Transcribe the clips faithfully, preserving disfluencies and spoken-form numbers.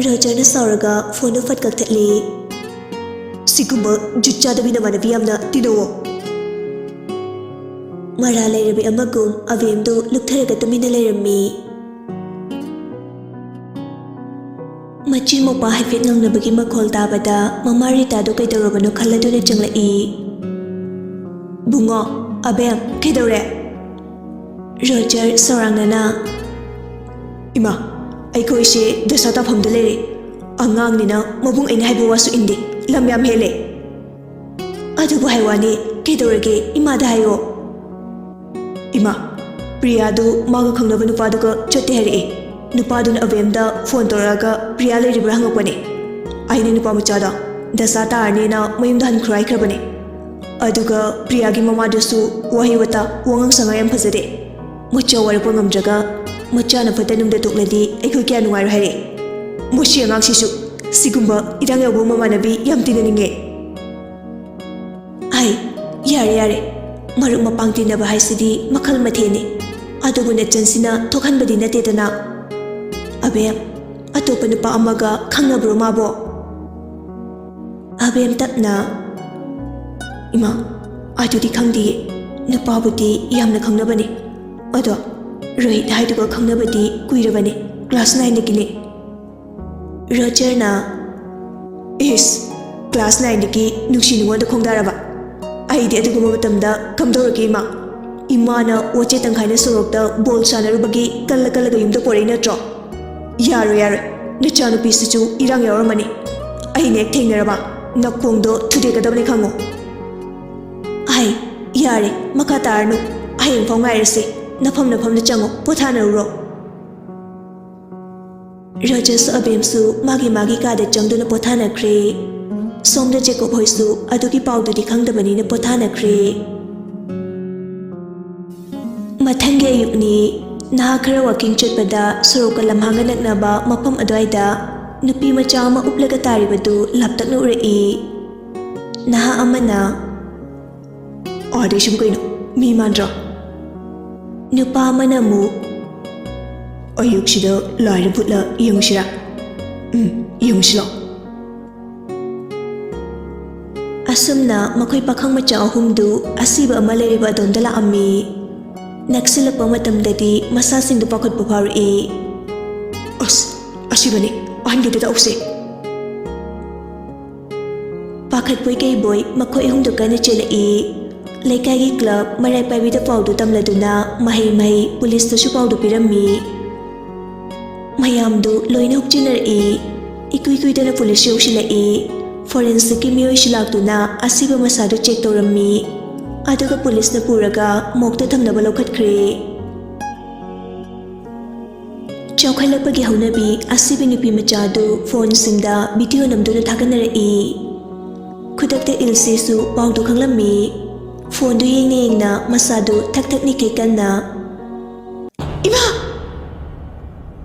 ꯔꯣꯖꯔꯅ ꯁꯥꯎꯔꯒ ꯐꯣꯟꯗꯨ ꯐꯠ ꯀꯛꯊꯠꯂꯤ꯫ "ꯁꯤꯒꯨꯝꯕ ꯖꯨꯠ ꯆꯥꯗꯕꯤ ꯅꯃꯥꯟꯅꯕꯤ ꯌꯥꯝꯅ ꯇꯤꯟꯅꯧꯋꯣ꯫" ꯃꯔꯥꯜ ꯂꯩꯔꯕꯤ ꯑꯃꯒꯨꯝ ꯑꯕꯦꯝꯗꯨ ꯂꯨꯞꯊꯔꯒ ꯇꯨꯃꯤꯟꯅ ꯂꯩꯔꯝꯃꯤ꯫ ꯃꯆꯤꯟ ꯃꯧꯄꯥ ꯍꯥꯏꯐꯦꯠ ꯉꯥꯡꯅꯕꯒꯤ ꯃꯈꯣꯜ ꯇꯥꯕꯗ ꯃꯃꯥ ꯔꯤꯇꯥꯗꯨ ꯀꯩꯗꯧꯔꯕꯅꯣ ꯈꯜꯂꯗꯨꯅ ꯆꯪꯂꯛꯏ꯫ "ꯕꯨꯡꯉꯣ, ꯑꯕꯦꯝ, ꯀꯩꯗꯧꯔꯦ?" ꯔꯣꯖꯔ ꯁꯧꯔꯥꯡꯅꯅ, "ꯏꯃꯥ, ꯑꯩꯈꯣꯏꯁꯦ ꯗꯁꯥ ꯇꯥꯐꯝꯗ ꯂꯩꯔꯦ꯫ ꯑꯉꯥꯡꯅꯤꯅ ꯃꯕꯨꯡ ꯑꯩꯅ ꯍꯥꯏꯕ ꯋꯥꯁꯨ ꯏꯟꯗꯦ, ꯂꯝ ꯌꯥꯝ ꯍꯦꯜꯂꯦ꯫" "ꯑꯗꯨꯕꯨ ꯍꯥꯏ ꯋꯥꯅꯤ, ꯀꯩꯗꯧꯔꯒꯦ? ꯏꯃꯥꯗ ꯍꯥꯏꯌꯣ꯫" "ꯏꯃꯥ, ꯄ꯭ꯔꯤꯌꯥꯗꯨ ꯃꯥꯒ ꯈꯪꯅꯕ ꯅꯨꯄꯥꯗꯨꯒ ꯆꯠꯇꯦ ꯍꯥꯏꯔꯛꯑꯦ꯫ ꯅꯨꯄꯥꯗꯨꯅ ꯑꯕꯦꯝꯗ ꯐꯣꯟ ꯇꯧꯔꯛꯑꯒ ꯄ꯭ꯔꯤꯌꯥ ꯂꯩꯔꯤꯕ꯭ꯔꯥ ꯍꯪꯉꯛꯄꯅꯦ꯫ ꯑꯩꯅ ꯅꯨꯄꯥ ꯃꯆꯥꯗ ꯗꯁꯥ ꯇꯥꯔꯅꯤꯅ ꯃꯌꯨꯝꯗ ꯍꯟꯈ꯭ꯔꯣ ꯍꯥꯏꯈ꯭ꯔꯕꯅꯦ꯫ ꯑꯗꯨꯒ ꯄ꯭ꯔꯤꯌꯥꯒꯤ ꯃꯃꯥꯗꯨꯁꯨ ꯋꯥꯍꯩ ꯋꯥꯇꯥ, ꯋꯥꯉꯥꯡ ꯁꯉꯥꯡ ꯌꯥꯝ ꯐꯖꯗꯦ꯫ ꯃꯆꯥ ꯋꯥꯔꯛꯄ ꯉꯝꯗ꯭ꯔꯒ ꯃꯆꯥꯅ ꯐꯠꯇ ꯅꯨꯡꯗ ꯇꯣꯛꯂꯗꯤ ꯑꯩꯈꯣꯏ ꯀꯌꯥ ꯅꯨꯡꯉꯥꯏꯔꯣꯏ ꯍꯥꯏꯔꯛꯑꯦ꯫ ꯃꯁꯤ ꯑꯉꯥꯡꯁꯤꯁꯨ ꯁꯤꯒꯨꯝꯕ ꯏꯔꯥꯡ ꯌꯥꯎꯕ ꯃꯃꯥꯟꯅꯕꯤ ꯌꯥꯝ ꯇꯤꯟꯅꯅꯤꯡꯉꯦ꯫" "ꯑꯩ, ꯌꯥꯔꯦ, ꯌꯥꯔꯦ꯫ ꯃꯔꯨꯞ ꯃꯄꯥꯡ ꯇꯤꯟꯅꯕ ꯍꯥꯏꯁꯤꯗꯤ ꯃꯈꯜ ꯃꯊꯦꯜꯅꯤ꯫ ꯑꯗꯨꯕꯨ ꯅꯆꯟꯁꯤꯅ ꯊꯣꯛꯍꯟꯕꯗꯤ ꯅꯠꯇꯦꯗꯅ꯫ ꯑꯕꯦꯝ, ꯑꯇꯣꯞꯄ ꯅꯨꯄꯥ ꯑꯃꯒ ꯈꯪꯅꯕ꯭ꯔꯣ ꯃꯥꯕꯣ?" ꯑꯕꯦꯝ ꯇꯞꯅ, "ꯏꯃꯥ, ꯑꯗꯨꯗꯤ ꯈꯪꯗꯤꯌꯦ꯫ ꯅꯨꯄꯥꯕꯨꯗꯤ ꯌꯥꯝꯅ ꯈꯪꯅꯕꯅꯦ꯫ ꯑꯗꯣ ꯔꯣꯍꯤꯠ ꯍꯥꯏꯗꯨꯒ ꯈꯪꯅꯕꯗꯤ ꯀꯨꯏꯔꯕꯅꯦ, ꯀ꯭ꯂꯥꯁ ꯅꯥꯏꯟꯗꯒꯤꯅꯦ꯫" ꯔꯣꯖꯔꯅ, "ꯏꯁ, ꯀ꯭ꯂꯥꯁ ꯅꯥꯏꯟꯗꯒꯤ ꯅꯨꯡꯁꯤ ꯅꯨꯡꯉꯣꯟꯗ ꯈꯣꯡꯗꯥꯔꯕ? ꯑꯩꯗꯤ ꯑꯗꯨꯒꯨꯝꯕ ꯃꯇꯝꯗ ꯀꯝꯗꯧꯔꯒꯦ ꯏꯃꯥ? ꯏꯃꯥꯅ ꯋꯥꯆꯦꯠ ꯇꯪꯈꯥꯏꯅ ꯁꯣꯔꯣꯛꯇ ꯕꯣꯜ ꯁꯥꯟꯅꯔꯨꯕꯒꯤ ꯀꯜꯂ ꯀꯜꯂꯒ ꯌꯨꯝꯗ ꯄꯣꯔꯛꯏ ꯅꯠꯇ꯭ꯔꯣ? ꯌꯥꯔꯣꯏ, ꯌꯥꯔꯣꯏ, ꯅꯆꯥꯅꯨꯄꯤꯁꯤꯁꯨ ꯏꯔꯥꯡ ꯌꯥꯎꯔꯝꯃꯅꯤ꯫ ꯑꯩꯅ ꯍꯦꯛ ꯊꯦꯡꯅꯔꯕ ꯅꯈꯣꯡꯗꯣ ꯊꯨꯗꯦꯛꯀꯗꯕꯅꯤ ꯈꯪꯉꯨ꯫" "ꯑꯩ, ꯌꯥꯔꯦ, ꯃꯈꯥ ꯇꯥꯔꯅꯨ꯫ ꯍꯌꯦꯡ ꯐꯥꯎ ꯉꯥꯏꯔꯁꯤ꯫ ꯅꯐꯝ ꯅꯐꯝꯗ ꯆꯪꯉꯣ, ꯄꯣꯊꯥꯅꯔꯨꯔꯣ꯫" ꯔꯣꯖꯔꯁꯨ ꯑꯕꯦꯝꯁꯨ ꯃꯥꯒꯤ ꯃꯥꯒꯤ ꯀꯥꯗ ꯆꯪꯗꯨꯅ ꯄꯣꯊꯥꯅꯈ꯭ꯔꯦ꯫ ꯁꯣꯝꯗ ꯖꯦꯀꯣꯕ ꯍꯣꯏꯁꯨ ꯑꯗꯨꯒꯤ ꯄꯥꯎꯗꯨꯗꯤ ꯈꯪꯗꯕꯅꯤꯅ ꯄꯣꯊꯥꯅꯈ꯭ꯔꯦ꯫ ꯃꯊꯪꯒꯤ ꯑꯌꯨꯛꯅꯤ꯫ ꯅꯍꯥ ꯈꯔ ꯋꯥꯀꯤꯡ ꯆꯠꯄꯗ ꯁꯣꯔꯣꯛꯀ ꯂꯝꯍꯥꯡꯒ ꯅꯛꯅꯕ ꯃꯐꯝ ꯑꯗꯨꯋꯥꯏꯗ ꯅꯨꯄꯤ ꯃꯆꯥ ꯑꯃ ꯎꯞꯂꯒ ꯇꯥꯔꯤꯕꯗꯨ ꯂꯥꯞꯇꯛꯅ ꯎꯔꯛꯏ꯫ ꯅꯍꯥ ꯑꯃꯅ, "ꯑꯥꯗꯩꯁꯤꯕꯨ ꯀꯩꯅꯣ? ꯃꯤ ꯃꯥꯟꯗ꯭ꯔꯣ?" ꯅꯨꯄꯥ ꯑꯃꯅ ꯑꯃꯨꯛ, "ꯑꯌꯨꯛꯁꯤꯗ ꯂꯥꯏꯔ ꯚꯨꯠꯂ ꯌꯦꯡꯉꯨꯁꯤꯔꯥ? ꯎꯝ, ꯌꯦꯡꯉꯨꯁꯤ ꯂꯥꯎ꯫ ꯑꯁꯨꯝꯅ ꯃꯈꯣꯏ ꯄꯥꯈꯪ ꯃꯆꯥ ꯑꯍꯨꯝꯗꯨ ꯑꯁꯤꯕ ꯑꯃ ꯂꯩꯔꯤꯕ ꯑꯗꯣꯝꯗ ꯂꯥꯛꯑꯝꯃꯤ꯫ ꯅꯛꯁꯤꯜꯂꯛꯄ ꯃꯇꯝꯗꯗꯤ ꯃꯁꯥꯁꯤꯡꯗꯨ ꯄꯥꯈꯠꯄ ꯐꯥꯎꯔꯛꯏ꯫ "ꯑꯁ, ꯑꯁꯤꯕꯅꯤ, ꯑꯍꯟꯒꯤꯗ ꯇꯧꯁꯦ!" ꯄꯥꯈꯠꯄꯣꯏ ꯀꯩꯕꯣꯏ ꯃꯈꯣꯏ ꯑꯍꯨꯝꯗꯨ ꯀꯟꯅ ꯆꯦꯜꯂꯛꯏ꯫ ꯂꯩꯀꯥꯏꯒꯤ ꯀ꯭ꯂꯕ ꯃꯔꯥꯏ ꯄꯥꯏꯕꯤꯗ ꯄꯥꯎꯗꯨ ꯇꯝꯂꯗꯨꯅ ꯃꯍꯩ ꯃꯍꯩ ꯄꯨꯂꯤꯁꯇꯁꯨ ꯄꯥꯎꯗꯨ ꯄꯤꯔꯝꯃꯤ꯫ ꯃꯌꯥꯝꯗꯨ ꯂꯣꯏꯅ ꯍꯨꯞꯆꯤꯟꯅꯔꯛꯏ꯫ ꯏꯀꯨꯏ ꯀꯨꯏꯗꯅ ꯄꯨꯂꯤꯁ ꯌꯧꯁꯤꯜꯂꯛꯏ꯫ ꯐꯣꯔꯦꯟꯁꯤꯛꯀꯤ ꯃꯤꯑꯣꯏꯁꯨ ꯂꯥꯛꯇꯨꯅ ꯑꯁꯤꯕ ꯃꯁꯥꯗꯨ ꯆꯦꯛ ꯇꯧꯔꯝꯃꯤ꯫ ꯑꯗꯨꯒ ꯄꯨꯂꯤꯁꯅ ꯄꯨꯔꯒ ꯃꯣꯔꯒꯇ ꯊꯝꯅꯕ ꯂꯧꯈꯠꯈ꯭ꯔꯦ꯫ ꯆꯥꯎꯈꯠꯂꯛꯄꯒꯤ ꯍꯧꯅꯕꯤ ꯑꯁꯤꯕꯤ ꯅꯨꯄꯤ ꯃꯆꯥꯗꯨ ꯐꯣꯟꯁꯤꯡꯗ ꯚꯤꯗꯤꯑꯣ ꯅꯝꯗꯨꯅ ꯊꯥꯒꯠꯅꯔꯛꯏ꯫ ꯈꯨꯗꯛꯇ ꯏꯜꯁꯤꯁꯨ ꯄꯥꯎꯗꯨ ꯈꯪꯂꯝꯃꯤ꯫ ꯐꯣꯟꯗꯨ ꯌꯦꯡꯅ ꯌꯦꯡꯅ ꯃꯁꯥꯗꯨ ꯊꯛ ꯊꯛ ꯅꯤꯛꯈꯤ ꯀꯟꯅ꯫ "ꯏꯃꯥ!"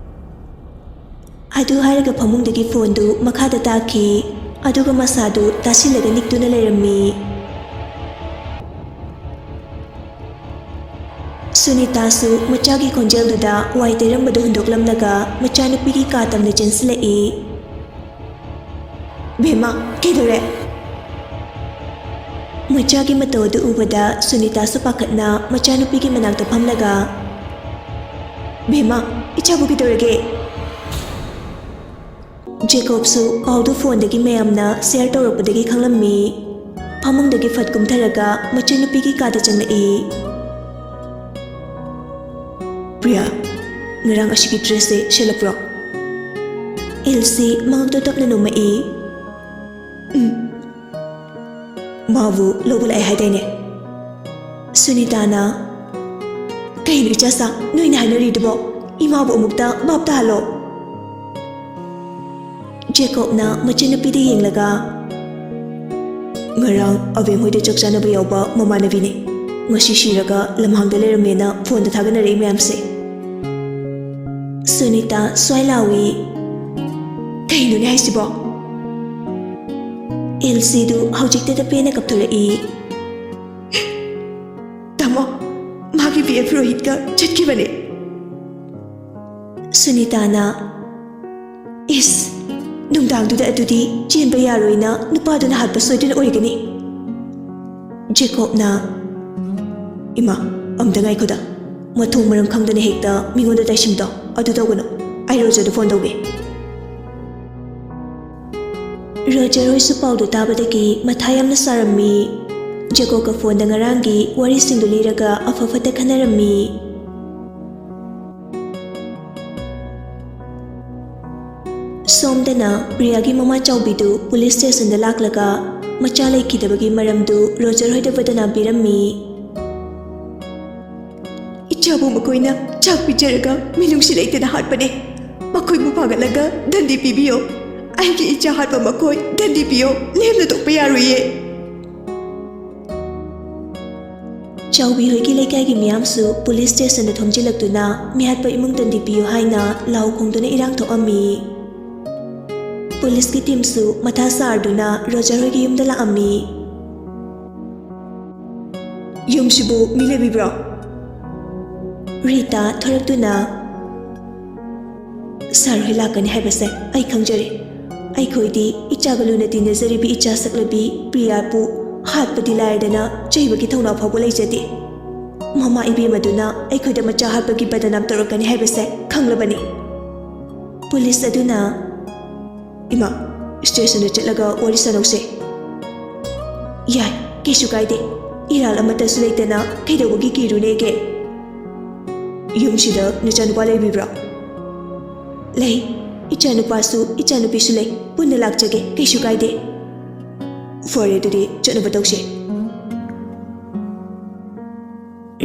ꯑꯗꯨ ꯍꯥꯏꯔꯒ ꯐꯃꯨꯡꯗꯒꯤ ꯐꯣꯟꯗꯨ ꯃꯈꯥꯗ ꯇꯥꯈꯤ, ꯑꯗꯨꯒ ꯃꯁꯥꯗꯨ ꯇꯥꯁꯤꯜꯂꯒ ꯅꯤꯛꯇꯨꯅ ꯂꯩꯔꯝꯃꯤ꯫ ꯁꯨꯅꯤꯇꯥꯁꯨ ꯃꯆꯥꯒꯤ ꯈꯣꯟꯖꯦꯜꯗꯨꯗ ꯋꯥꯏ ꯇꯩꯔꯝꯕꯗꯨ ꯍꯨꯟꯗꯣꯛꯂꯝꯂꯒ ꯃꯆꯥꯅꯨꯄꯤꯒꯤ ꯀꯥ ꯇꯝꯅ ꯆꯦꯟꯁꯤꯜꯂꯛꯏ꯫ "ꯕꯦꯝꯃ, ꯀꯩꯗꯧꯔꯦ?" ꯃꯆꯥꯒꯤ ꯃꯇꯧ ꯑꯗꯨ ꯎꯕꯗ ꯁꯨꯅꯤꯇꯥꯁꯨ ꯄꯥꯈꯠꯅ ꯃꯆꯥꯅꯨꯄꯤꯒꯤ ꯃꯅꯥꯛꯇ ꯐꯝꯂꯒ, "ꯕꯦꯝꯃ, ꯏꯆꯥꯕꯨ ꯀꯩꯗꯧꯔꯒꯦ?" ꯖꯦꯀꯣꯕꯁꯨ ꯄꯥꯎꯗꯨ ꯐꯣꯟꯗꯒꯤ ꯃꯌꯥꯝꯅ ꯁꯤꯌꯔ ꯇꯧꯔꯛꯄꯗꯒꯤ ꯈꯪꯂꯝꯃꯤ꯫ ꯐꯃꯨꯡꯗꯒꯤ ꯐꯠ ꯀꯨꯝꯊꯔꯒ ꯃꯆꯟꯅꯨꯄꯤꯒꯤ ꯀꯥꯗ ꯆꯪꯂꯛꯏ꯫ "ꯄ꯭ꯔꯤꯌꯥ, ꯉꯔꯥꯡ ꯑꯁꯤꯒꯤ ꯗ꯭ꯔꯦꯁꯁꯦ ꯁꯦꯠꯂꯛꯄ꯭ꯔꯣ?" ꯏꯜꯁꯤ ꯃꯉꯛꯇ ꯇꯞꯅ ꯅꯣꯝꯃꯛꯏ꯫ "ꯎꯝ, ꯃꯥꯕꯨ ꯂꯧꯕ ꯂꯥꯛꯑꯦ ꯍꯥꯏꯗꯥꯏꯅꯦ?" ꯁꯨꯅꯤꯇꯥꯅ, "ꯀꯩꯅꯣ ꯏꯆꯥꯁꯥ, ꯅꯣꯏꯅ ꯍꯥꯏꯅꯔꯤꯗꯨꯕꯣ? ꯏꯃꯥꯕꯨ ꯑꯃꯨꯛꯇ ꯚꯥꯞ ꯇꯥꯍꯜꯂꯣ꯫" ꯖꯦꯀꯣꯕꯅ ꯃꯆꯟꯅꯨꯄꯤꯗ ꯌꯦꯡꯂꯒ, "ꯉꯔꯥꯡ ꯑꯕꯦꯝ ꯍꯣꯏꯗ ꯆꯥꯛ ꯆꯥꯅꯕ ꯌꯥꯎꯕ ꯃꯃꯥꯟꯅꯕꯤꯅꯦ꯫ ꯉꯁꯤ ꯁꯤꯔꯒ ꯂꯝꯍꯥꯡꯗ ꯂꯩꯔꯝꯃꯦꯅ ꯐꯣꯟꯗ ꯊꯥꯒꯠꯅꯔꯛꯏ ꯃꯌꯥꯝꯁꯦ꯫" ꯁꯨꯅꯤꯇꯥ ꯁ꯭ꯋꯥꯏ ꯂꯥꯎꯏ꯫ "ꯀꯩꯅꯣꯅꯦ ꯍꯥꯏꯁꯤꯕꯣ?" ꯏꯜꯁꯤꯗꯨ ꯍꯧꯖꯤꯛꯇꯗ ꯄꯦꯟꯅ ꯀꯞꯊꯣꯔꯛꯏ꯫ "ꯇꯥꯃꯣ, ꯃꯥꯒꯤ ꯕꯤ ꯑꯦꯐ ꯔꯣꯍꯤꯠꯀ ꯆꯠꯈꯤꯕꯅꯦ꯫" ꯁꯨꯅꯤꯇꯥꯅ, "ꯏꯁ, ꯅꯨꯡꯗꯥꯡꯗꯨꯗ ꯑꯗꯨꯗꯤ ꯆꯦꯟꯕ ꯌꯥꯔꯣꯏꯅ ꯅꯨꯄꯥꯗꯨꯅ ꯍꯥꯠꯄ ꯁꯣꯏꯗꯅ ꯑꯣꯏꯒꯅꯤ꯫ ꯖꯦꯀꯣꯕꯅ, "ꯏꯃꯥ, ꯑꯝꯇ ꯉꯥꯏꯈꯣꯗ꯫ ꯃꯊꯣꯡ ꯃꯔꯝ ꯈꯪꯗꯅ ꯍꯦꯛꯇ ꯃꯤꯉꯣꯟꯗ ꯇꯥꯏꯁꯤꯟꯕꯗꯣ ꯑꯗꯨ ꯇꯧꯒꯅꯨ꯫ ꯑꯩ ꯔꯣꯖꯔꯗ ꯐꯣꯟ ꯇꯧꯒꯦ꯫" ꯔꯣꯖꯔ ꯍꯣꯏꯁꯨ ꯄꯥꯎꯗꯨ ꯇꯥꯕꯗꯒꯤ ꯃꯊꯥ ꯌꯥꯝꯅ ꯁꯥꯔꯝꯃꯤ꯫ ꯖꯦꯀꯣꯕꯀ ꯐꯣꯟꯗ ꯉꯔꯥꯡꯒꯤ ꯋꯥꯔꯤꯁꯤꯡꯗꯨ ꯂꯤꯔꯒ ꯑꯐ ꯐꯠꯇ ꯈꯟꯅꯔꯝꯃꯤ꯫ ꯁꯣꯝꯗꯅ ꯄ꯭ꯔꯤꯌꯥꯒꯤ ꯃꯃꯥ ꯆꯥꯎꯕꯤꯗꯨ ꯄꯨꯂꯤꯁ ꯁ꯭ꯇꯦꯁꯟꯗ ꯂꯥꯛꯂꯒ ꯃꯆꯥ ꯂꯩꯈꯤꯗꯕꯒꯤ ꯃꯔꯝꯗꯨ ꯔꯣꯖꯔ ꯍꯣꯏꯗ ꯕꯗꯅꯥꯝ ꯄꯤꯔꯝꯃꯤ꯫ "ꯏꯆꯥꯕꯨ ꯃꯈꯣꯏꯅ ꯆꯥꯛ ꯄꯤꯖꯔꯒ ꯃꯤꯅꯨꯡꯁꯤ ꯂꯩꯇꯅ ꯍꯥꯠꯄꯅꯦ꯫ ꯃꯈꯣꯏꯕꯨ ꯐꯥꯒꯠꯂꯒ ꯗꯟꯗꯤ ꯄꯤꯕꯤꯌꯣ꯫ ꯑꯩꯒꯤ ꯏꯆꯥ ꯍꯥꯠꯄ ꯃꯈꯣꯏ ꯗꯟꯗꯤ ꯄꯤꯌꯣ꯫ ꯂꯦꯝꯅ ꯇꯣꯛꯄ ꯌꯥꯔꯣꯏꯌꯦ꯫" ꯆꯥꯎꯕꯤ ꯍꯣꯏꯒꯤ ꯂꯩꯀꯥꯏꯒꯤ ꯃꯤꯌꯥꯝꯁꯨ ꯄꯨꯂꯤꯁ ꯁ꯭ꯇꯦꯁꯟꯗ ꯊꯣꯝꯖꯤꯜꯂꯛꯇꯨꯅ ꯃꯤꯍꯥꯠꯄ ꯏꯃꯨꯡ ꯗꯟꯗꯤ ꯄꯤꯌꯨ ꯍꯥꯏꯅ ꯂꯥꯎ ꯈꯣꯡꯗꯨꯅ ꯏꯔꯥꯡ ꯊꯣꯛꯑꯝꯃꯤ꯫ ꯄꯨꯂꯤꯁꯀꯤ ꯇꯤꯝꯁꯨ ꯃꯊꯥ ꯁꯥꯔꯗꯨꯅ ꯔꯣꯖꯔ ꯍꯣꯏꯒꯤ ꯌꯨꯝꯗ ꯂꯥꯛꯑꯝꯃꯤ꯫ "ꯌꯨꯝꯁꯤꯕꯨ ꯃꯤ ꯂꯩꯕꯤꯕ꯭ꯔꯣ?" ꯔꯤꯇꯥ ꯊꯣꯔꯛꯇꯨꯅ, "ꯁꯥꯔ ꯍꯣꯏ ꯂꯥꯛꯀꯅꯤ ꯍꯥꯏꯕꯁꯦ ꯑꯩ ꯈꯪꯖꯔꯦ꯫ ꯑꯩꯈꯣꯏꯗꯤ ꯏꯆꯥꯒ ꯂꯨꯅ ꯇꯤꯟꯅꯖꯔꯤꯕꯤ ꯏꯆꯥ ꯁꯛꯂꯕꯤ ꯄ꯭ꯔꯤꯌꯥꯕꯨ ꯍꯥꯠꯄꯗꯤ ꯂꯥꯏꯔꯗꯅ ꯆꯩꯕꯒꯤ ꯊꯧꯅꯥ ꯐꯥꯎꯕ ꯂꯩꯖꯗꯦ꯫ ꯃꯃꯥ ꯏꯕꯦꯝꯃꯗꯨꯅ ꯑꯩꯈꯣꯏꯗ ꯃꯆꯥ ꯍꯥꯠꯄꯒꯤ ꯕꯗꯅꯥꯝ ꯇꯧꯔꯛꯀꯅꯤ ꯍꯥꯏꯕꯁꯦ ꯈꯪꯂꯕꯅꯤ꯫" ꯄꯨꯂꯤꯁ ꯑꯗꯨꯅ, "ꯏꯃꯥ, ꯁ꯭ꯇꯦꯁꯟꯗ ꯆꯠꯂꯒ ꯋꯥꯔꯤ ꯁꯥꯟꯅꯧꯁꯦ꯫" "ꯌꯥꯏ, ꯀꯩꯁꯨ ꯀꯥꯏꯗꯦ꯫ ꯏꯔꯥꯜ ꯑꯃꯠꯇꯁꯨ ꯂꯩꯇꯅ ꯀꯩꯗꯧꯕꯒꯤ ꯀꯤꯔꯨꯅꯦꯒꯦ?" "ꯌꯨꯝꯁꯤꯗ ꯅꯆꯥꯅꯨꯄꯥ ꯂꯩꯕꯤꯕ꯭ꯔꯥ?" "ꯂꯩ꯫ ꯏꯆꯥꯅꯨꯄꯥꯁꯨ ꯏꯆꯥꯅꯨꯄꯤꯁꯨ ꯂꯩ꯫ ꯄꯨꯟꯅ ꯂꯥꯛꯆꯒꯦ, ꯀꯩꯁꯨ ꯀꯥꯏꯗꯦ꯫" "ꯐꯔꯦ, ꯑꯗꯨꯗꯤ ꯆꯠꯅꯕ ꯇꯧꯁꯦ꯫"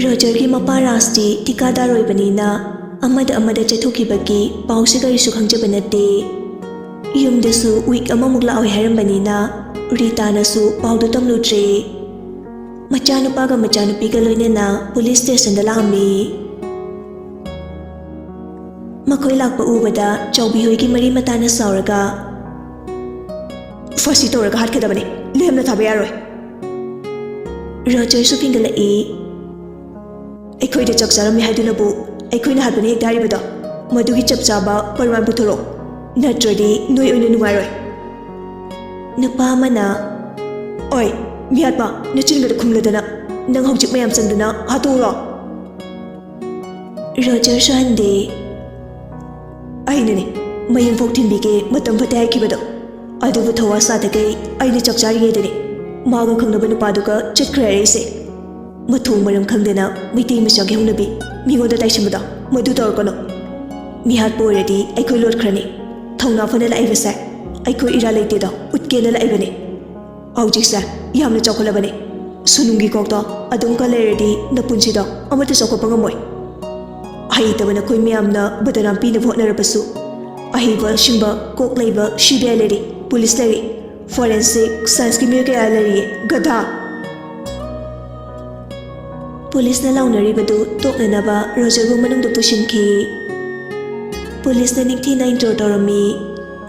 ꯔꯣꯖꯔꯒꯤ ꯃꯄꯥ ꯔꯥꯖꯇꯤ ꯊꯤꯀꯥꯗꯥꯔ ꯑꯣꯏꯕꯅꯤꯅ ꯑꯃꯗ ꯑꯃꯗ ꯆꯠꯊꯣꯛꯈꯤꯕꯒꯤ ꯄꯥꯎꯁꯦ ꯀꯔꯤꯁꯨ ꯈꯪꯖꯕ ꯅꯠꯇꯦ꯫ ꯌꯨꯝꯗꯁꯨ ꯋꯤꯛ ꯑꯃꯃꯨꯛ ꯂꯥꯛꯑꯣꯏ ꯍꯥꯏꯔꯝꯕꯅꯤꯅ ꯔꯤꯇꯥꯅꯁꯨ ꯄꯥꯎꯗꯨ ꯇꯝꯂꯨꯗ꯭ꯔꯦ꯫ ꯃꯆꯥꯅꯨꯄꯥꯒ ꯃꯆꯥꯅꯨꯄꯤꯒ ꯂꯣꯏꯅꯅ ꯄꯨꯂꯤꯁ ꯁ꯭ꯇꯦꯁꯟꯗ ꯂꯥꯛꯑꯝꯃꯤ꯫ ꯃꯈꯣꯏ ꯂꯥꯛꯄ ꯎꯕꯗ ꯆꯥꯎꯕꯤ ꯍꯣꯏꯒꯤ ꯃꯔꯤ ꯃꯇꯥꯅ ꯁꯥꯎꯔꯒ, "ꯐꯥꯁꯤ ꯇꯧꯔꯒ ꯍꯥꯠꯀꯗꯕꯅꯤ, ꯂꯦꯝꯅ ꯊꯥꯕ ꯌꯥꯔꯣꯏ꯫" ꯔꯣꯖꯔꯁꯨ ꯐꯤꯡꯒꯠꯂꯛꯏ꯫ "ꯑꯩꯈꯣꯏꯗ ꯆꯥꯛ ꯆꯥꯔꯝꯃꯤ ꯍꯥꯏꯗꯨꯅꯕꯨ ꯑꯩꯈꯣꯏꯅ ꯍꯥꯠꯄꯅꯤ ꯍꯦꯛꯇ ꯍꯥꯏꯔꯤꯕꯗꯣ? ꯃꯗꯨꯒꯤ ꯆꯞ ꯆꯥꯕ ꯄ꯭ꯔꯃꯥꯟ ꯄꯨꯊꯣꯔꯛꯑꯣ꯫" ꯅꯠꯇ꯭ꯔꯗꯤ ꯅꯣꯏ ꯑꯣꯏꯅ ꯅꯨꯡꯉꯥꯏꯔꯣꯏ꯫ ꯅꯨꯄꯥ ꯑꯃꯅ, "ꯑꯣꯏ, ꯃꯤꯍꯥꯠꯄ, ꯅꯆꯤꯟꯒꯗ ꯈꯨꯝꯂꯗꯅ, ꯅꯪ ꯍꯧꯖꯤꯛ ꯃꯌꯥꯝ ꯆꯪꯗꯅ ꯍꯥꯠꯇꯣꯛꯎꯔꯣ?" ꯔꯣꯖꯔꯁꯨ ꯍꯟꯗꯦ꯫ "ꯑꯩꯅꯅꯦ ꯃꯌꯨꯝꯐꯥꯎ ꯊꯤꯟꯕꯤꯒꯦ ꯃꯇꯝ ꯐꯠꯇꯦ ꯍꯥꯏꯈꯤꯕꯗꯣ, ꯑꯗꯨꯕꯨ ꯊꯧꯋꯥ ꯁꯥꯗꯈꯩ ꯑꯩꯅ ꯆꯞ ꯆꯥꯔꯤꯉꯩꯗꯅꯦ ꯃꯥꯒ ꯈꯪꯅꯕ ꯅꯨꯄꯥꯗꯨꯒ ꯆꯠꯈ꯭ꯔꯦ ꯍꯥꯏꯔꯛꯏꯁꯦ꯫ ꯃꯊꯣꯡ ꯃꯔꯝ ꯈꯪꯗꯅ ꯃꯩꯇꯩ ꯃꯆꯥꯒꯤ ꯍꯧꯅꯕꯤ ꯃꯤꯉꯣꯟꯗ ꯇꯥꯏꯁꯤꯟꯕꯗꯣ ꯃꯗꯨ ꯇꯧꯔꯛꯀꯅꯨ꯫ ꯃꯤꯍꯥꯠꯄ ꯑꯣꯏꯔꯗꯤ ꯑꯩꯈꯣꯏ ꯂꯣꯠꯈ꯭ꯔꯅꯤ꯫ ꯊꯧꯅꯥ ꯐꯅ ꯂꯥꯛꯏꯕꯁꯦ ꯑꯩꯈꯣꯏ ꯏꯔꯥ ꯂꯩꯇꯦꯗꯣ ꯎꯠꯀꯦꯅ ꯂꯥꯛꯏꯕꯅꯤ꯫ ꯍꯧꯖꯤꯛꯁꯦ ꯌꯥꯝꯅ ꯆꯥꯎꯈꯠꯂꯕꯅꯤ꯫ ꯁꯨꯅꯨꯡꯒꯤ ꯀꯣꯛꯇꯣ ꯑꯗꯨꯝ ꯀꯜ ꯂꯩꯔꯗꯤ ꯅꯄꯨꯟꯁꯤꯗꯣ ꯑꯃꯠꯇ ꯆꯥꯎꯈꯠꯄ ꯉꯝꯃꯣꯏ꯫ ꯍꯩꯇꯕ ꯅꯈꯣꯏ ꯃꯌꯥꯝꯅ ꯕꯗꯅꯥꯝ ꯄꯤꯅꯕ ꯍꯣꯠꯅꯔꯕꯁꯨ, ꯑꯍꯩꯕ ꯑꯁꯤꯡꯕ ꯀꯣꯛ ꯂꯩꯕ ꯁꯤ ꯕꯤ ꯑꯥꯏ ꯂꯩꯔꯤ, ꯄꯨꯂꯤꯁ ꯂꯩꯔꯤ, ꯐꯣꯔꯦꯟꯁꯤꯛ ꯁꯥꯏꯟꯁꯀꯤ ꯃꯤꯑꯣꯏ ꯀꯌꯥ ꯂꯩꯔꯤꯌꯦ, ꯒꯙꯥ!" ꯄꯨꯂꯤꯁꯅ ꯂꯥꯎꯅꯔꯤꯕꯗꯨ ꯇꯣꯛꯅꯅꯕ ꯔꯣꯖꯔꯕꯨ ꯃꯅꯨꯡꯗ ꯄꯨꯁꯤꯟꯈꯤ꯫ ꯄꯨꯂꯤꯁꯅ ꯅꯤꯡꯊꯤꯅ ꯏꯟꯇ꯭ꯔꯣ ꯇꯧꯔꯝꯃꯤ꯫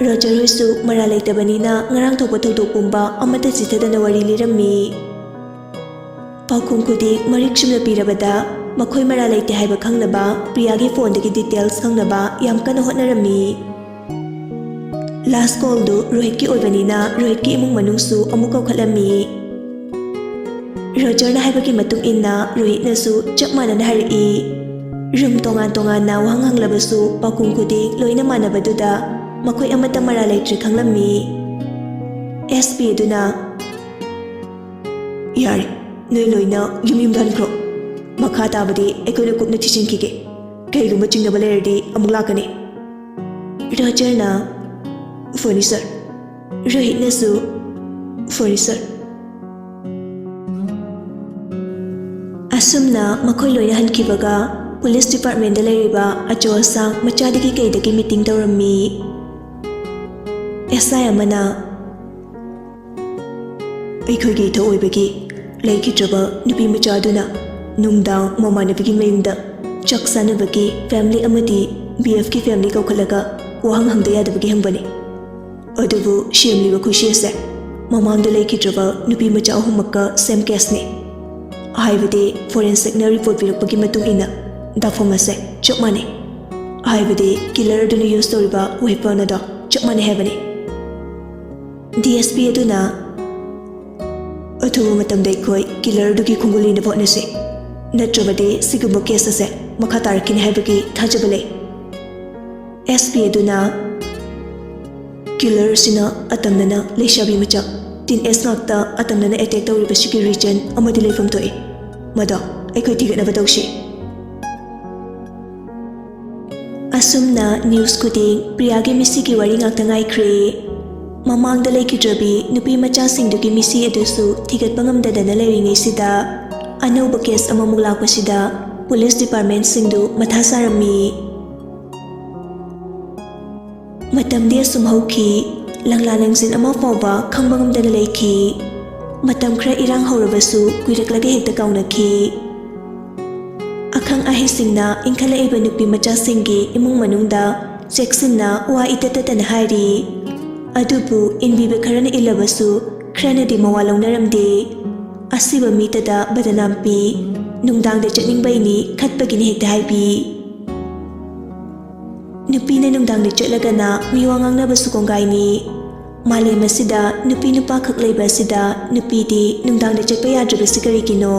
ꯔꯣꯖꯔ ꯍꯣꯏꯁꯨ ꯃꯔꯥꯜ ꯂꯩꯇꯕꯅꯤꯅ ꯉꯔꯥꯡ ꯊꯣꯛꯄ ꯊꯧꯗꯣꯛ ꯄꯨꯝꯕ ꯑꯃꯠꯇ ꯆꯤꯊꯗꯅ ꯋꯥꯔꯤ ꯂꯤꯔꯝꯃꯤ꯫ ꯄꯥꯎꯈꯨꯝ ꯈꯨꯗꯤꯡ ꯃꯔꯤꯛ ꯆꯨꯝꯅ ꯄꯤꯔꯕꯗ ꯃꯈꯣꯏ ꯃꯔꯥꯜ ꯂꯩꯇꯦ ꯍꯥꯏꯕ ꯈꯪꯅꯕ ꯄ꯭ꯔꯤꯌꯥꯒꯤ ꯐꯣꯟꯗꯒꯤ ꯗꯤꯇꯦꯜꯁ ꯈꯪꯅꯕ ꯌꯥꯝ ꯀꯟꯅ ꯍꯣꯠꯅꯔꯝꯃꯤ꯫ ꯂꯥꯁ ꯀꯣꯜꯗꯨ ꯔꯣꯍꯤꯠꯀꯤ ꯑꯣꯏꯕꯅꯤꯅ ꯔꯣꯍꯤꯠꯀꯤ ꯏꯃꯨꯡ ꯃꯅꯨꯡꯁꯨ ꯑꯃꯨꯛ ꯀꯧꯈꯠꯂꯝꯃꯤ꯫ ꯔꯣꯖꯔꯅ ꯍꯥꯏꯕꯒꯤ ꯃꯇꯨꯡ ꯏꯟꯅ ꯔꯣꯍꯤꯠꯅꯁꯨ ꯆꯞ ꯃꯥꯟꯅꯅ ꯍꯥꯏꯔꯛꯏ꯫ ꯔꯨꯝ ꯇꯣꯉꯥꯟ ꯇꯣꯉꯥꯟꯅ ꯋꯥꯍꯪ ꯍꯪꯂꯕꯁꯨ ꯄꯥꯎꯈꯨꯝ ꯈꯨꯗꯤꯡ ꯂꯣꯏꯅ ꯃꯥꯟꯅꯕꯗꯨꯗ ꯃꯈꯣꯏ ꯑꯃꯠꯇ ꯃꯔꯥꯜ ꯂꯩꯇ꯭ꯔꯦ ꯈꯪꯂꯝꯃꯤ꯫ ꯑꯦꯁ ꯄꯤ ꯑꯗꯨꯅ, "ꯌꯥꯔꯦ, ꯅꯣꯏ ꯂꯣꯏꯅ ꯌꯨꯝ ꯌꯨꯝꯗ ꯍꯟꯈ꯭ꯔꯣ꯫ ꯃꯈꯥ ꯇꯥꯕꯗꯤ ꯑꯩꯈꯣꯏꯅ ꯀꯨꯞꯅ ꯊꯤꯖꯤꯟꯈꯤꯒꯦ꯫ ꯀꯩꯒꯨꯝꯕ ꯆꯤꯡꯅꯕ ꯂꯩꯔꯗꯤ ꯑꯃꯨꯛ ꯂꯥꯛꯀꯅꯤ꯫" ꯔꯣꯖꯔꯅ, "ꯐꯅꯤ ꯁꯔ꯫" ꯔꯣꯍꯤꯠꯅꯁꯨ, "ꯐꯅꯤ ꯁꯔ꯫" ꯑꯁꯨꯝꯅ ꯃꯈꯣꯏ ꯂꯣꯏꯅ ꯍꯟꯈꯤꯕꯒ ꯄꯨꯂꯤꯁ ꯗꯤꯄꯥꯔꯠꯃꯦꯟꯗ ꯂꯩꯔꯤꯕ ꯑꯆꯧ ꯑꯁꯥꯡ ꯃꯆꯥꯗꯒꯤ ꯀꯩꯗꯒꯤ ꯃꯤꯇꯤꯡ ꯇꯧꯔꯝꯃꯤ꯫ ꯑꯦꯁ ꯑꯥꯏ ꯑꯃꯅ, "ꯑꯩꯈꯣꯏꯒꯤ ꯏꯊꯧ ꯑꯣꯏꯕꯒꯤ ꯂꯩꯈꯤꯗ꯭ꯔꯕ ꯅꯨꯄꯤ ꯃꯆꯥ ꯑꯗꯨꯅ ꯅꯨꯡꯗꯥꯡ ꯃꯃꯥꯟꯅꯕꯤꯒꯤ ꯃꯌꯨꯝꯗ ꯆꯥꯛ ꯆꯥꯅꯕꯒꯤ ꯐꯦꯃꯤꯂꯤ ꯑꯃꯗꯤ ꯕꯤ ꯑꯦꯐꯀꯤ ꯐꯦꯃꯤꯂꯤ ꯀꯧꯈꯠꯂꯒ ꯋꯥꯍꯪ ꯍꯪꯗ ꯌꯥꯗꯕꯒꯤ ꯍꯪꯕꯅꯤ꯫ ꯑꯗꯨꯕꯨ ꯁꯦꯝꯂꯤꯕ ꯈꯨꯠꯁꯤ ꯑꯁꯦ ꯃꯃꯥꯡꯗ ꯂꯩꯈꯤꯗ꯭ꯔꯕ ꯅꯨꯄꯤ ꯃꯆꯥ ꯑꯍꯨꯝꯃꯛꯀ ꯁꯦꯝ ꯀꯦꯁꯅꯤ꯫ ꯍꯥꯏꯕꯗꯤ ꯐꯣꯔꯦꯟꯁꯤꯛꯅ ꯔꯤꯄꯣꯔꯠ ꯄꯤꯔꯛꯄꯒꯤ ꯃꯇꯨꯡ ꯏꯟꯅ ꯗꯥꯐꯝ ꯑꯁꯦ ꯆꯞ ꯃꯥꯟꯅꯩ꯫" ꯍꯥꯏꯕꯗꯤ ꯀꯤꯂꯔ ꯑꯗꯨꯅ ꯌꯨꯁ ꯇꯧꯔꯤꯕ ꯋꯦꯄꯟ ꯑꯗꯣ ꯆꯞ ꯃꯥꯟꯅꯩ ꯍꯥꯏꯕꯅꯤ꯫ ꯗꯤ ꯑꯦꯁ ꯄꯤ ꯑꯗꯨꯅ, "ꯑꯊꯨꯕ ꯃꯇꯝꯗ ꯑꯩꯈꯣꯏ ꯀꯤꯂꯔꯗꯨꯒꯤ ꯈꯣꯡꯒꯨꯜ ꯂꯤꯅꯕ ꯍꯣꯠꯅꯁꯤ, ꯅꯠꯇ꯭ꯔꯕꯗꯤ ꯁꯤꯒꯨꯝꯕ ꯀꯦꯁ ꯑꯁꯦ ꯃꯈꯥ ꯇꯥꯔꯛꯈꯤꯅꯤ ꯍꯥꯏꯕꯒꯤ ꯊꯥꯖꯕ ꯂꯩ"꯫ ꯑꯦꯁ ꯄꯤ ꯑꯗꯨꯅ, "ꯀꯤꯂꯔꯁꯤꯅ ꯑꯇꯝꯅꯅ ꯂꯩꯁꯥꯕꯤ ꯃꯆꯥ, ꯇꯤꯟ ꯑꯦꯖ ꯉꯥꯛꯇ ꯑꯇꯝꯅꯅ ꯑꯦꯇꯦꯛ ꯇꯧꯔꯤꯕꯁꯤꯒꯤ ꯔꯤꯖꯟ ꯑꯃꯗꯤ ꯂꯩꯐꯝ ꯊꯣꯛꯏ꯫ ꯃꯗꯣ ꯑꯩꯈꯣꯏ ꯊꯤꯒꯠꯅꯕ ꯇꯧꯁꯤ"꯫ ꯑꯁꯨꯝꯅ ꯅ꯭ꯌꯨꯁ ꯈꯨꯗꯤꯡ ꯄ꯭ꯔꯤꯌꯥꯒꯤ ꯃꯤꯁꯤꯒꯤ ꯋꯥꯔꯤ ꯉꯥꯛꯇ ꯉꯥꯏꯈ꯭ꯔꯦ꯫ ꯃꯃꯥꯡꯗ ꯂꯩꯈꯤꯗ꯭ꯔꯕꯤ ꯅꯨꯄꯤ ꯃꯆꯥꯁꯤꯡꯗꯨꯒꯤ ꯃꯤꯁꯤ ꯑꯗꯨꯁꯨ ꯊꯤꯒꯠꯄ ꯉꯝꯗꯗꯅ ꯂꯩꯔꯤꯉꯩꯁꯤꯗ, ꯑꯅꯧꯕ ꯀꯦꯁ ꯑꯃꯃꯨꯛ ꯂꯥꯛꯄꯁꯤꯗ ꯄꯨꯂꯤꯁ ꯗꯤꯄꯥꯔꯠꯃꯦꯟꯁꯤꯡꯗꯨ ꯃꯊꯥ ꯁꯥꯔꯝꯃꯤ꯫ ꯃꯇꯝꯗꯤ ꯑꯁꯨꯝ ꯍꯧꯈꯤ, ꯂꯪꯂꯥ ꯂꯪꯖꯤꯟ ꯑꯃ ꯐꯥꯎꯕ ꯈꯪꯕ ꯉꯝꯗꯅ ꯂꯩꯈꯤ꯫ ꯃꯇꯝ ꯈꯔ ꯏꯔꯥꯡ ꯍꯧꯔꯕꯁꯨ ꯀꯨꯏꯔꯛꯂꯒ ꯍꯦꯛꯇ ꯀꯥꯎꯅꯈꯤ꯫ ꯑꯈꯪ ꯑꯍꯩꯁꯤꯡꯅ ꯏꯟꯈꯠꯂꯛꯏꯕ ꯅꯨꯄꯤ ꯃꯆꯥꯁꯤꯡꯒꯤ ꯏꯃꯨꯡ ꯃꯅꯨꯡꯗ ꯆꯦꯛꯁꯤꯟꯅ ꯋꯥ ꯏꯇꯠ ꯇꯠꯇꯅ ꯍꯥꯏꯔꯤ꯫ ꯑꯗꯨꯕꯨ ꯏꯟꯕꯤꯕ ꯈꯔꯅ ꯏꯜꯂꯕꯁꯨ ꯈꯔꯅꯗꯤ ꯃꯋꯥ ꯂꯧꯅꯔꯝꯗꯦ꯫ "ꯑꯁꯤꯕ ꯃꯤꯇꯗ ꯕꯗꯅꯥꯝ ꯄꯤ, ꯅꯨꯡꯗꯥꯡꯗ ꯆꯠꯅꯤꯡꯕꯩꯅꯤ, ꯈꯠꯄꯒꯤꯅꯤ" ꯍꯦꯛꯇ ꯍꯥꯏꯕꯤ꯫ ꯅꯨꯄꯤꯅ ꯅꯨꯡꯗꯥꯡꯗ ꯆꯠꯂꯒꯅ ꯃꯤꯋꯥ ꯉꯥꯡꯅꯕꯁꯨ ꯀꯣꯡꯒꯥꯏꯅꯤ꯫ ꯃꯥꯂꯦꯝ ꯑꯁꯤꯗ ꯅꯨꯄꯤ ꯅꯨꯄꯥ ꯈꯛ ꯂꯩꯕ ꯑꯁꯤꯗ ꯅꯨꯄꯤꯗꯤ ꯅꯨꯡꯗꯥꯡꯗ ꯆꯠꯄ ꯌꯥꯗ꯭ꯔꯤꯕꯁꯤ ꯀꯔꯤꯒꯤꯅꯣ?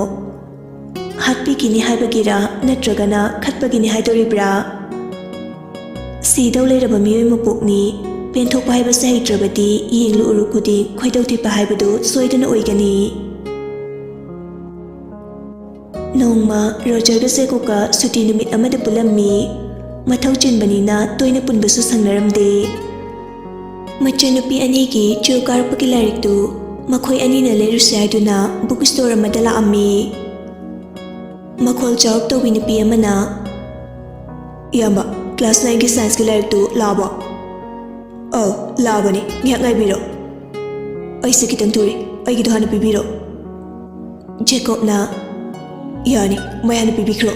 ꯍꯥꯠꯄꯤꯈꯤꯅꯤ ꯍꯥꯏꯕꯒꯤꯔꯥ, ꯅꯠꯇ꯭ꯔꯒꯅ ꯈꯠꯄꯒꯤꯅꯤ ꯍꯥꯏꯗꯣꯔꯤꯕ꯭ꯔꯥ? ꯁꯤꯗꯧ ꯂꯩꯔꯕ ꯃꯤꯑꯣꯏ ꯃꯄꯣꯛꯅꯤ꯫ ꯄꯦꯟꯊꯣꯛꯄ ꯍꯥꯏꯕꯁꯦ ꯍꯩꯇ꯭ꯔꯕꯗꯤ ꯌꯦꯡꯂꯨ ꯎꯔꯨ ꯈꯨꯗꯤꯡ ꯈꯣꯏꯗꯧ ꯊꯤꯠꯄ ꯍꯥꯏꯕꯗꯨ ꯁꯣꯏꯗꯅ ꯑꯣꯏꯒꯅꯤ꯫ ꯅꯣꯡꯃ ꯔꯣꯖꯔꯒ ꯖꯦꯀꯣꯕꯀ ꯁꯨꯇꯤ ꯅꯨꯃꯤꯠ ꯑꯃꯗ ꯄꯨꯜꯂꯝꯃꯤ꯫ ꯃꯊꯧ ꯆꯤꯟꯕꯅꯤꯅ ꯇꯣꯏꯅ ꯄꯨꯟꯕꯁꯨ ꯁꯪꯅꯔꯝꯗꯦ꯫ ꯃꯆꯟꯅꯨꯄꯤ ꯑꯅꯤꯒꯤ ꯇꯨꯌꯦꯜꯐ ꯀꯥꯔꯛꯄꯒꯤ ꯂꯥꯏꯔꯤꯛꯇꯨ ꯃꯈꯣꯏ ꯑꯅꯤꯅ ꯂꯩꯔꯨꯁꯤ ꯍꯥꯏꯗꯨꯅ ꯕꯨꯛ ꯁ꯭ꯇꯣꯔ ꯑꯃꯗ ꯂꯥꯛꯑꯝꯃꯤ꯫ ꯃꯈꯣꯜ ꯆꯥꯎꯔꯞ ꯇꯧꯕꯤ ꯅꯨꯄꯤ ꯑꯃꯅ, "ꯏꯌꯥꯝꯕ, ꯀ꯭ꯂꯥꯁ ꯅꯥꯏꯟꯒꯤ ꯁꯥꯏꯟꯁꯀꯤ ꯂꯥꯏꯔꯤꯛꯇꯨ ꯂꯥꯛꯑꯕꯣ?" "ꯑꯧ, ꯂꯥꯛꯑꯕꯅꯤ, ꯉꯥꯏꯍꯥꯛ ꯉꯥꯏꯕꯤꯔꯣ꯫ ꯑꯩꯁꯦ ꯈꯤꯇꯪ ꯊꯨꯔꯦ, ꯑꯩꯒꯤꯗꯣ ꯍꯥꯟꯅ ꯄꯤꯕꯤꯔꯣ"꯫ ꯖꯦꯀꯣꯕꯅ, "ꯌꯥꯅꯤ, ꯃꯌꯥꯅ ꯄꯤꯕꯤꯈ꯭ꯔꯣ"꯫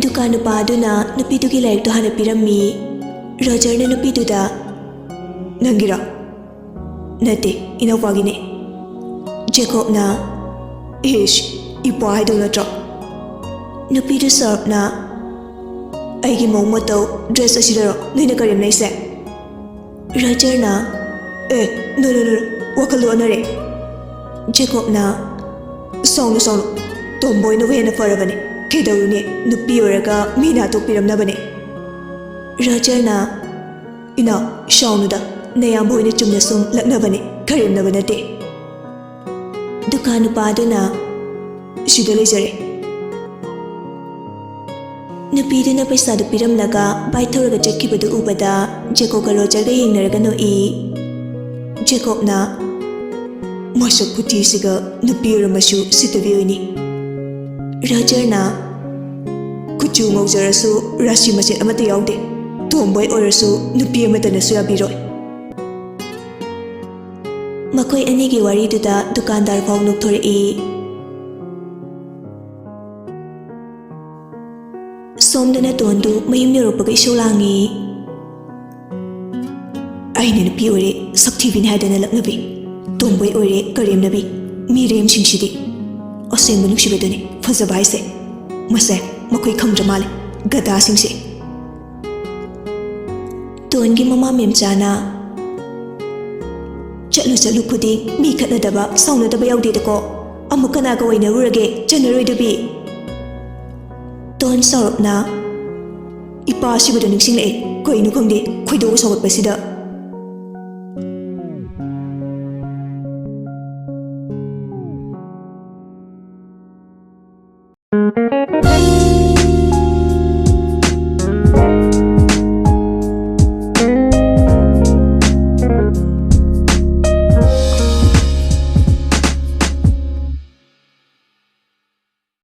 ꯗꯨꯀꯥꯟ ꯅꯨꯄꯥ ꯑꯗꯨꯅ ꯅꯨꯄꯤꯗꯨꯒꯤ ꯂꯥꯏꯔꯤꯛꯇꯨ ꯍꯥꯟꯅ ꯄꯤꯔꯝꯃꯤ꯫ ꯔꯣꯖꯔꯅ ꯅꯨꯄꯤꯗꯨꯗ, "ꯅꯪꯒꯤꯔꯣ?" "ꯅꯠꯇꯦ, ꯏꯅꯧꯄꯥꯒꯤꯅꯦ"꯫ ꯖꯦꯀꯣꯕꯅ, "ꯏꯁ, ꯏꯄ꯭ꯋꯥ ꯍꯥꯏꯗꯧ ꯅꯠꯇ꯭ꯔꯣ?" ꯅꯨꯄꯤꯗꯨ ꯁꯥꯎꯔꯞꯅ, ꯑꯩꯒꯤ ꯃꯑꯣꯡ ꯃꯇꯧ, ꯗ꯭ꯔꯦꯁ ꯑꯁꯤꯗꯔꯣ ꯅꯣꯏꯅ ꯀꯔꯦꯝꯅꯩꯁꯦ? ꯔꯣꯖꯔꯅ, "ꯑꯦ, ꯅꯣ, ꯅꯣ, ꯅꯣ, ꯋꯥꯈꯜ ꯑꯣꯟꯅꯔꯦ꯫" ꯖꯦꯀꯣꯕꯅ, "ꯁꯥꯎꯅꯨ, ꯁꯥꯎꯅꯨ, ꯇꯣꯝꯕꯣꯏꯅꯕꯨ ꯍꯦꯟꯅ ꯐꯔꯕꯅꯦ꯫ ꯀꯩꯗꯧꯔꯨꯅꯤ, ꯅꯨꯄꯤ ꯑꯣꯏꯔꯒ ꯃꯤꯅ ꯍꯥꯠꯇꯣꯛꯄꯤꯔꯝꯅꯕꯅꯦ꯫" ꯔꯣꯖꯔꯅ, "ꯏꯅꯥꯎ, ꯁꯥꯎꯅꯨꯗ, ꯅꯌꯥꯝꯕ ꯍꯣꯏꯅ ꯆꯨꯝꯅ ꯁꯨꯝ ꯂꯛꯅꯕꯅꯦ, ꯀꯔꯦꯝꯅꯕ ꯅꯠꯇꯦ꯫" ꯗꯨꯀꯥꯟ ꯅꯨꯄꯥꯗꯨꯅ, "ꯁꯤꯗ ꯂꯩꯖꯔꯦ꯫" ꯅꯨꯄꯤꯗꯨꯅ ꯄꯩꯁꯥꯗꯨ ꯄꯤꯔꯝꯂꯒ ꯕꯥꯏꯛ ꯊꯧꯔꯒ ꯆꯠꯈꯤꯕꯗꯨ ꯎꯕꯗ ꯖꯦꯀꯣꯕꯀ ꯔꯣꯖꯔꯒ ꯌꯦꯡꯅꯔꯒ ꯅꯣꯛꯏ꯫ ꯖꯦꯀꯣꯕꯅ, "ꯃꯁꯛ ꯈꯨꯊꯤꯁꯤꯒ ꯅꯨꯄꯤ ꯑꯣꯏꯔꯝꯃꯁꯨ ꯁꯤꯠꯇꯕꯤ ꯑꯣꯏꯅꯤ꯫" ꯔꯣꯖꯔꯅ, "ꯀꯨꯆꯨ ꯉꯧꯖꯔꯁꯨ ꯔꯥꯁꯤ ꯃꯆꯦꯠ ꯑꯃꯠꯇ ꯌꯥꯎꯗꯦ꯫ ꯇꯣꯝꯕꯣꯏ ꯑꯣꯏꯔꯁꯨ ꯅꯨꯄꯤ ꯑꯃꯠꯇꯅꯁꯨ ꯌꯥꯕꯤꯔꯣꯏ꯫" ꯃꯈꯣꯏ ꯑꯅꯤꯒꯤ ꯋꯥꯔꯤꯗꯨꯗ ꯗꯨꯀꯥꯟꯗꯥꯔ ꯐꯥꯎ ꯅꯣꯛꯊꯣꯔꯛꯏ꯫ ꯁꯣꯝꯗꯅ ꯇꯣꯟꯗꯨ ꯃꯌꯨꯝ ꯌꯧꯔꯛꯄꯒ ꯏꯁꯧ ꯂꯥꯡꯉꯤ꯫ "ꯑꯩꯅ ꯅꯨꯄꯤ ꯑꯣꯏꯔꯦ ꯁꯛꯊꯤꯕꯤꯅꯤ ꯍꯥꯏꯗꯅ ꯂꯛꯅꯕꯤ, ꯇꯣꯝꯕꯣꯏ ꯑꯣꯏꯔꯦ ꯀꯔꯦꯝꯅꯕꯤ, ꯃꯤꯔꯦꯝꯁꯤꯡꯁꯤꯗꯤ꯫ ꯑꯁꯦꯡꯕ ꯅꯨꯡꯁꯤꯕꯗꯨꯅꯤ ꯐꯖꯕ ꯍꯥꯏꯁꯦ꯫ ꯃꯁꯦ ꯃꯈꯣꯏ ꯈꯪꯗ꯭ꯔ ꯃꯥꯜꯂꯦ, ꯒꯗꯥꯁꯤꯡꯁꯦ꯫" ꯇꯣꯟꯒꯤ ꯃꯃꯥ ꯃꯦꯝꯆꯥꯅ, "ꯆꯠꯂꯨ ꯆꯠꯂꯨ ꯈꯨꯗꯤꯡ ꯃꯤ ꯈꯠꯅꯗꯕ ꯁꯥꯎꯅꯗꯕ ꯌꯥꯎꯗꯦꯗꯀꯣ꯫ ꯑꯃꯨꯛ ꯀꯅꯥꯒ ꯑꯣꯏꯅꯔꯨꯔꯒꯦ ꯆꯟꯅꯔꯣꯏꯗꯕꯤ?" ꯇꯣꯟ ꯁꯥꯎꯔꯞꯅ, "ꯏꯄꯥ ꯁꯤꯕꯗꯣ ꯅꯤꯡꯁꯤꯡꯂꯛꯑꯦ꯫ ꯀꯩꯅꯣ ꯈꯪꯗꯦ, ꯈꯣꯏꯗꯧ ꯁꯥꯎꯒꯠꯄꯁꯤꯗ